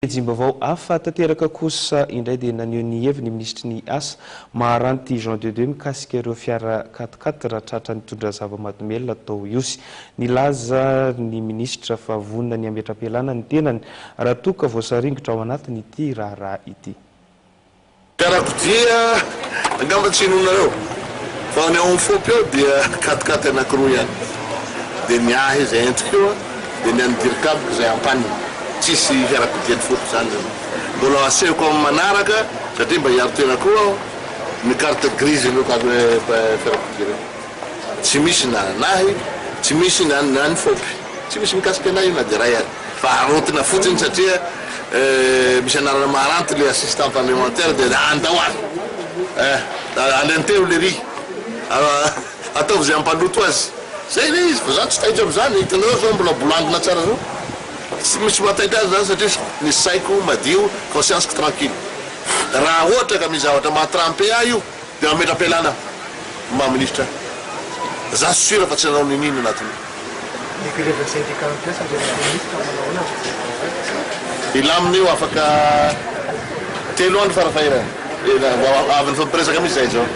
Pejim-baovao hafa tanteraka kosa indray dia naneho ny heviny ny minisitry ny Asa, Maharanty Jean de Dieu mikasika ireo fiara quat-quatre tratra nitondra zava-mahadomelina tao Ihosy. Nilaza ny minisitra fa vonona ny hametra-pialana ny tenany raha toa ka voasaringotra ao anatin'ity raharaha ity. Fiarakodia angamba tsy inoanareo fa ny ao amin'ny fopy ao dia quat-quatre anakiroa ihany dia ny ahy izay entiko io dia ny an'ny dircab izay ampanina, tsisy fiarakodia ny fopy izany zany. Mbola asehoko amin'ny manaraka satria mba hiaro tena koa aho ny carte grise ireo fiarakodia ireo. Tsy misy na anahy, tsy misy na na ny fopy. Tsy misy mikasika anay io na dia iray ary. Fa arotina fotsiny satria misy anarana maranty le assistant parlementaire dia andao ary eh, alenteo lery, ataovy izay hampaloto azy. Zay le izy fa za tsy taitra amizany, hitanareo zao mbola bolandina tsara zao. Tsy misy mahataitra azy zany satria ny saiko madio, conscience-ko tranquille. Raha ohatra ka misy zavatra maha tremper ahy io Dia mametra-pialana maha minisitra ahy. Za sûr fa tsy nanao niniana anatin'io. Ny grevy ny syndicat mpiasa Andriamatoa Minisitra manao ahoana ny fijerynao azy? Hilamina io afaka telo andro farafaherany. Avy nifampiresaka mihitsy zahay izao.